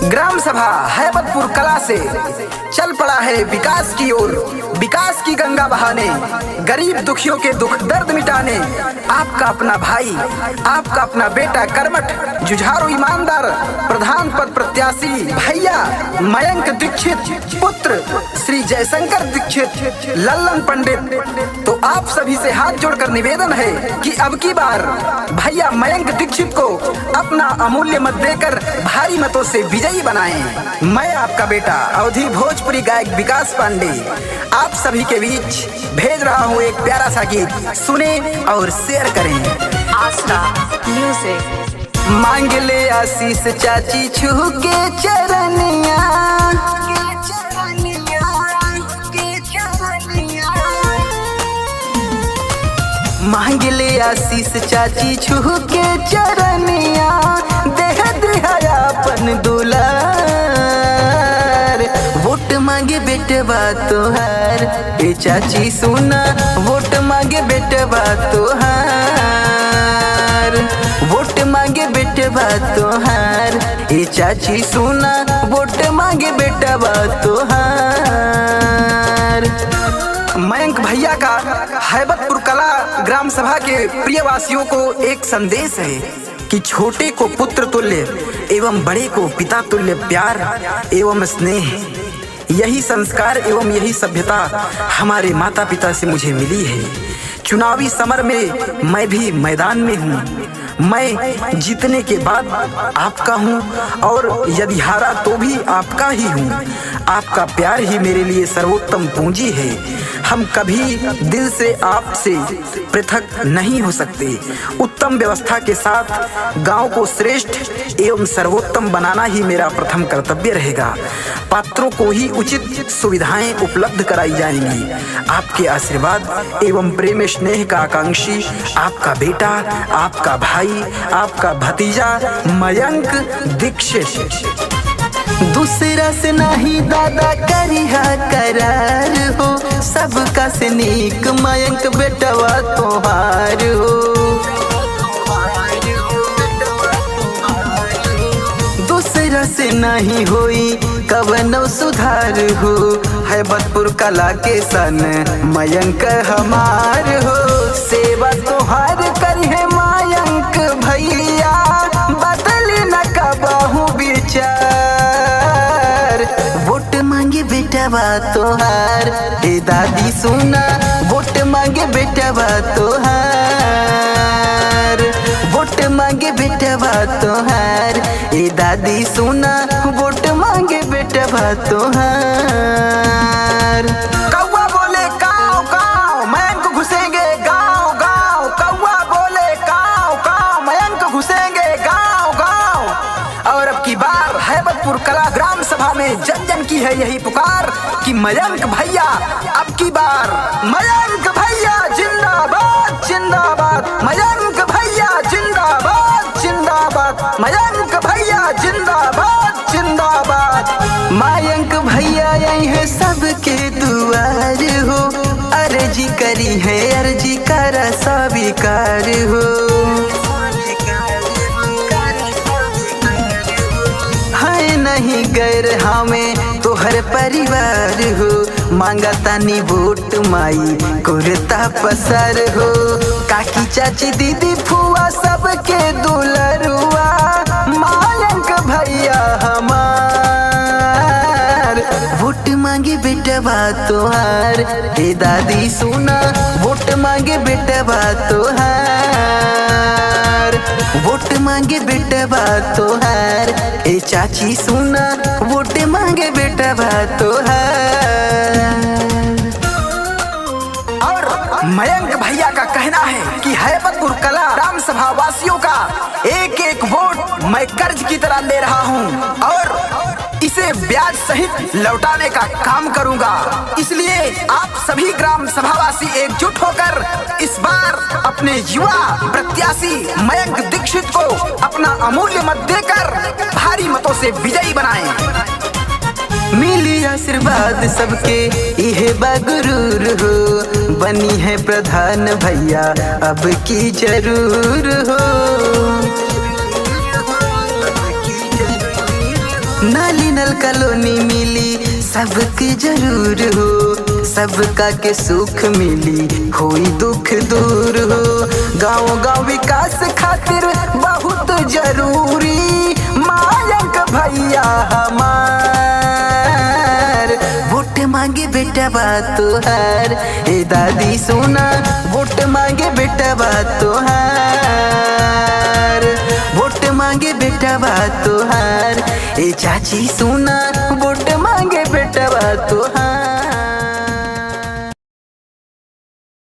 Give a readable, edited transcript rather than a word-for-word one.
Gram सभा हैबतपुर कला से चल पड़ा है विकास की ओर, विकास की गंगा बहाने, गरीब दुखियों के दुख दर्द मिटाने। आपका अपना भाई, आपका अपना बेटा, कर्मठ, जुझारू, ईमानदार प्रधान पद प्रत्याशी भैया मयंक दीक्षित, पुत्र श्री जयशंकर दीक्षित, लल्लन पंडित। तो आप सभी से हाथ जोड़कर निवेदन है कि अब की बार भैया मयंक दीक्षित को अपना अमूल्य मत देकर भारी मतों से विजयी बनाएं। मैं आपका बेटा अवधि भोजपुरी गायक विकास पांडे आप सभी के बीच भेज रहा हूँ एक प्यारा सा गीत, सुने और शेयर करें। Asra Music. मांग ले आशीष चाची छू के चरनिया, मांग ले आशीष चाची छू के चरनिया, देह दिहाया अपन दुलार। वोट मांगे बेटवा तोहार, ए चाची सुना, वोट मांगे बेटवा तोहार। वोट मांगे बेटवा तोहार, ए चाची सुना, वोट मांगे बेटवा तोहार। मयंक भैया का हैबतपुर कला ग्राम सभा के प्रियवासियों को एक संदेश है कि छोटे को पुत्र तुल्य एवं बड़े को पिता तुल्य प्यार एवं स्नेह, यही संस्कार एवं यही सभ्यता हमारे माता पिता से मुझे मिली है। चुनावी समर में मैं भी मैदान में हूँ। मैं जीतने के बाद आपका हूँ और यदि हारा तो भी आपका ही हूँ। आपका प्यार ही मेरे लिए सर्वोत्तम पूंजी है। हम कभी दिल से आपसे पृथक नहीं हो सकते। उत्तम व्यवस्था के साथ गांव को श्रेष्ठ एवं सर्वोत्तम बनाना ही मेरा प्रथम कर्तव्य रहेगा। पात्रों को ही उचित सुविधाएं उपलब्ध कराई जाएंगी। आपके आशीर्वाद एवं प्रेम स्नेह का आकांक्षी आपका बेटा, आपका भाई, आपका भतीजा मयंक दीक्षित। दूसरा से नहीं दादा करिहा करार हो, सबका से नीक मयंक बेटवा तोहार हो। दूसरा से नहीं होई कवनो सुधार हो, हैबतपुर कला के सन मयंक हमार हो। सेवा तोहार करिहे मयंक भैया, बदली न कबहू विचार। वोट मांगे बेटवा तोहार, हे दादी सुना, वोट मांगे बेटवा तोहार। वोट मांगे बेटवा तोहार, ए दादी सुना, वोट मांगे बेटवा तोहार। कौआ बोले काव काव, मयंक घुसेंगे गांव गांव। कौआ बोले काव काव, मयंक घुसेंगे गांव गांव। और अब की बार हैबतपुर कला ग्राम सभा में जन जन की है यही पुकार कि मयंक भैया अब की बार, मयंक भैया जिंदाबाद जिंदाबाद, मयंक भैया जिंदाबाद जिंदाबाद, मयंक भैया जिंदाबाद जिंदाबाद। मयंक भैया आई है सबके दुआर हो, अर्जी करी है अर्जी कर स्वीकार हो। है नहीं गैर हमें तोहर परिवार हो, मांगा तानी वोट माई कुर्ता पसर हो। काकी चाची दीदी फुआ सबके दुलरुआ मयंक भैया हमार। वोट मांगे बेटवा तोहार, हे दादी सुना, वोट मांगे बेटवा तोहार। वोट मांगे बेटवा तोहार, ए चाची सुना, वोट मांगे बेटवा तोहार। और मयंक भैया का कहना है कि हैबतपुर कला ग्राम सभा वासियों का एक एक वोट मैं कर्ज की तरह ले रहा हूं और इसे ब्याज सहित लौटाने का काम करूंगा। इसलिए आप सभी ग्राम सभावासी एकजुट होकर इस बार अपने युवा प्रत्याशी मयंक दीक्षित को अपना अमूल्य मत देकर भारी मतों से विजयी बनाएं। मिली आशीर्वाद सबके इहे बगरूर हो, बनी है प्रधान भैया अब की जरूर हो। नाली नल कॉलोनी मिली सबके जरूर हो, सबका के सुख मिली होई दुख दूर हो। गाँव गाँव विकास खातिर बहुत जरूरी मायंक भैया हमार। वोट मांगे बेटा बा तोहार, ए दादी सोना वोट मांगे बेटा बा तोहार। वोट मांगे बेटा बा तोहार, ए चाची सोना वोट मांगे बेटा बा तोहार।